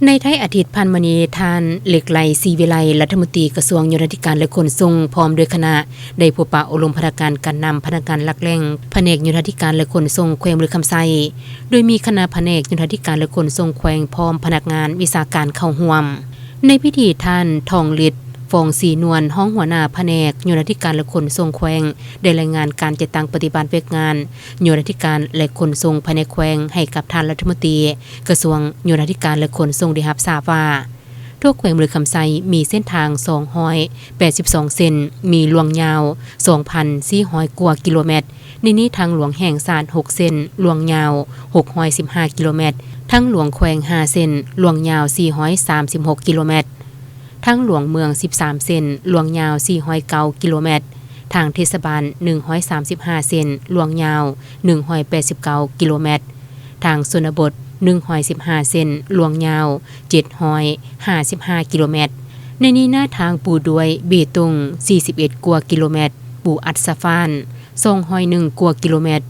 ໃນທ້າຍອາທິດຜ່ານມານີ້, ທ່ານ ເລັກໄລ ສີວິໄລ ລັດຖະມົນຕີກະຊວງໂຍທາທິການ ແລະ ຂົນສົ່ງ ພ້ອມດ້ວຍຄະນະ ໄດ້ພົບປະອົບຮົມພະນັກງານການນຳ, ພະນັກງານຫຼັກແຫຼ່ງ, ພະແນກໂຍທາທິການ ແລະ ຂົນສົ່ງ ແຂວງບໍລິຄຳໄຊ, ໂດຍມີຄະນະພະແນກໂຍທາທິການ ແລະ ຂົນສົ່ງແຂວງ ພ້ອມພະນັກງານວິຊາການເຂົ້າຮ່ວມ. ໃນພິທີ, ທ່ານ ທອງລິດ ຟອງສີນວນ ຮອງຫົວໜ້າພະແນກໂຍທາທິການ ແລະ ຂົນສົ່ງແຂວງ ໄດ້ລາຍງານການຈັດຕັ້ງປະຕິບັດວຽກງານໂຍທາທິການ ແລະ ຂົນສົ່ງພາຍໃນແຂວງ ໃຫ້ກັບທ່ານລັດຖະມົນຕີກະຊວງໂຍທາທິການ ແລະ ຂົນສົ່ງ ໄດ້ຮັບຊາບວ່າ ທົ່ວແຂວງບໍລິຄຳໄຊມີເສັ້ນທາງສອງຮ້ອຍແປດສິບສອງເສັ້ນ, ມີລວງຍາວສອງພັນສີ່ຮ້ອຍກວ່າກິໂລແມັດ, ໃນນີ້ທາງຫຼວງແຫ່ງຊາດຫົກເສັ້ນ, ລວງຍາວຫົກຮ້ອຍສິບຫ້າກິໂລແມັດ, ທາງຫຼວງແຂວງຫ້າເສັ້ນ, ລວງຍາວສີ່ຮ້ອຍສາມສິບຫົກກິໂລແມັດ, ທາງຫຼວງເມືອງສິບສາມເສັ້ນ, ລວງຍາວສີ່ຮ້ອຍເກົ້າກິໂລແມັດ, ທາງເທດສະບານໜຶ່ງຮ້ອຍສາມສິບຫ້າເສັ້ນ, ລວງຍາວໜຶ່ງຮ້ອຍແປດສິບເກົ້າກິໂລແມັດ, ທາງຊົນນະບົດໜຶ່ງຮ້ອຍສິບຫ້າເສັ້ນ, ລວງຍາວເຈັດຮ້ອຍຫ້າສິບຫ້າກິໂລແມັດ. ໃນນີ້ໜ້າທາງປູດ້ວຍເບຕົງສີ່ສິບເອັດກວ່າກິໂລແມັດ, ປູອັດສະຟານສອງຮ້ອຍໜຶ່ງກວ່າກິໂລແມັດ,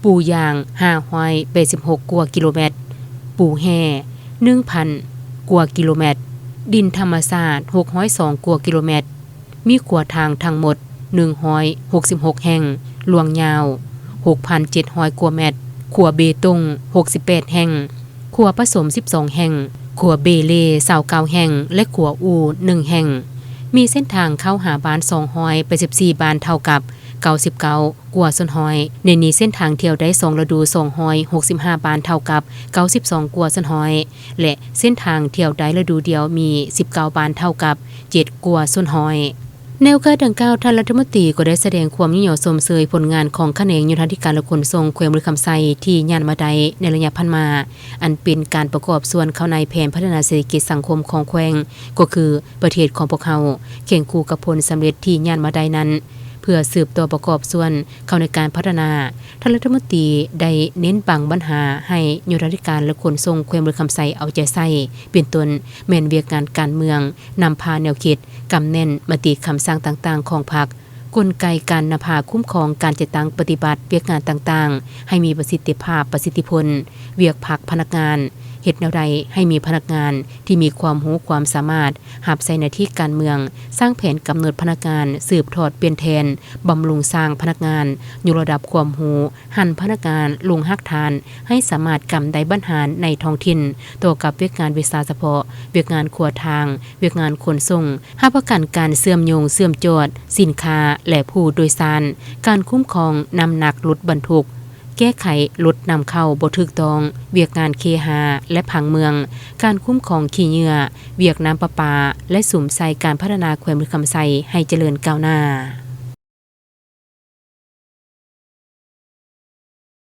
ປູຢາງຫ້າຮ້ອຍແປດສິບຫົກກວ່າກິໂລແມັດ, ປູແຮ່ໜຶ່ງພັນກວ່າກິໂລແມັດ, ດິນທຳມະຊາດຫົກຮ້ອຍສອງກວ່າກິໂລແມັດ, ມີຂົວທາງທັງໝົດໜຶ່ງຮ້ອຍຫົກສິບຫົກແຫ່ງ, ລວງຍາວຫົກພັນເຈັດຮ້ອຍກວ່າແມັດ, ຂົວເບຕົງຫົກສິບແປດແຫ່ງ, ຂົວປະສົມສິບສອງແຫ່ງ, ຂົວເບເລຊາວເກົ້າແຫ່ງ ແລະ ຂົວອູ່ໜຶ່ງແຫ່ງ. ມີເສັ້ນທາງເຂົ້າຫາບ້ານສອງຮ້ອຍແປດສິບສີ່ບ້ານ ເທົ່າກັບເກົ້າສິບເກົ້າ ກວ່າສ່ວນຮ້ອຍ. ໃນນີ້ເສັ້ນທາງທ່ຽວໄດ້ສອງລະດູສອງຮ້ອຍຫົກສິບຫ້າບ້ານ ເທົ່າກັບເກົ້າສິບສອງກວ່າສ່ວນຮ້ອຍ ແລະ ເສັ້ນທາງທ່ຽວໄດ້ລະດູດຽວມີສິບເກົ້າບ້ານ ເທົ່າກັບເຈັດກວ່າສ່ວນຮ້ອຍ. ໃນໂອກາດດັ່ງກ່າວ, ທ່ານລັດຖະມົນຕີກໍໄດ້ສະແດງຄວາມຍິນຍອມຊົມເຊີຍຜົນງານຂອງຂະແໜງໂຍທາທິການ ແລະ ຂົນສົ່ງແຂວງບໍລິຄຳໄຊ ທີ່ຍານມາໄດ້ໃນໄລຍະຜ່ານມາ, ອັນເປັນການປະກອບສ່ວນເຂົ້າໃນແຜນພັດທະນາເສດຖະກິດສັງຄົມຂອງແຂວງ, ກໍຄືປະເທດຂອງພວກເຮົາ, ຄຽງຄູ່ກັບຜົນສຳເລັດທີ່ຍານມາໄດ້ນັ້ນ. ເພື່ອສືບຕໍ່ປະກອບສ່ວນເຂົ້າໃນການພັດທະນາ, ທ່ານລັດຖະມົນຕີໄດ້ເນັ້ນບາງບັນຫາໃຫ້ໂຍທາທິການ ແລະ ຂົນສົ່ງແຂວງບໍລິຄຳໄຊເອົາໃຈໃສ່, ເປັນຕົ້ນແມ່ນວຽກງານການເມືອງ, ນຳພາແນວຄິດ, ກຳແໜ້ນມະຕິຄຳສັ່ງຕ່າງໆຂອງພັກ, ກົນໄກການນຳພາຄຸ້ມຄອງການຈັດຕັ້ງປະຕິບັດວຽກງານຕ່າງໆ ໃຫ້ມີປະສິດທິພາບ, ປະສິດທິຜົນວຽກພັກພະນັກງານ, ເຮັດແນວໃດໃຫ້ມີພະນັກງານທີ່ມີຄວາມຮູ້ຄວາມສາມາດ ຮັບໃຊ້ໜ້າທີ່ການເມືອງ, ສ້າງແຜນກຳນົດພະນັກງານ, ສືບທອດປ່ຽນແທນ, ບຳລຸງສ້າງພະນັກງານ, ຍົກລະດັບຄວາມຮູ້, ຫັນພະນັກງານລົງຮາກຖານ ໃຫ້ສາມາດກຳໄດ້ບັນຫານໃນທ້ອງຖິ່ນ ຕໍ່ກັບວຽກງານວິຊາສະເພາະ, ວຽກງານຂົວທາງ, ວຽກງານຂົນສົ່ງ, ຮັບປະກັນການເຊື່ອມໂຍງເຊື່ອມຈອດສິນຄ້າ ແລະ ຜູ້ໂດຍສານ, ການຄຸ້ມຄອງນ້ຳໜັກລົດບັນທຸກ, ແກ້ໄຂລົດນຳເຂົ້າບໍ່ຖືກຕ້ອງ, ວຽກງານເຄຫາ ແລະ ຜັງເມືອງ, ການຄຸ້ມຄອງຂີ້ເຫຍື້ອ, ວຽກນ້ຳປະປາ ແລະ ສຸມໃສ່ການພັດທະນາແຂວງບໍລິຄຳໄຊໃຫ້ຈະເລີນກ້າວໜ້າ.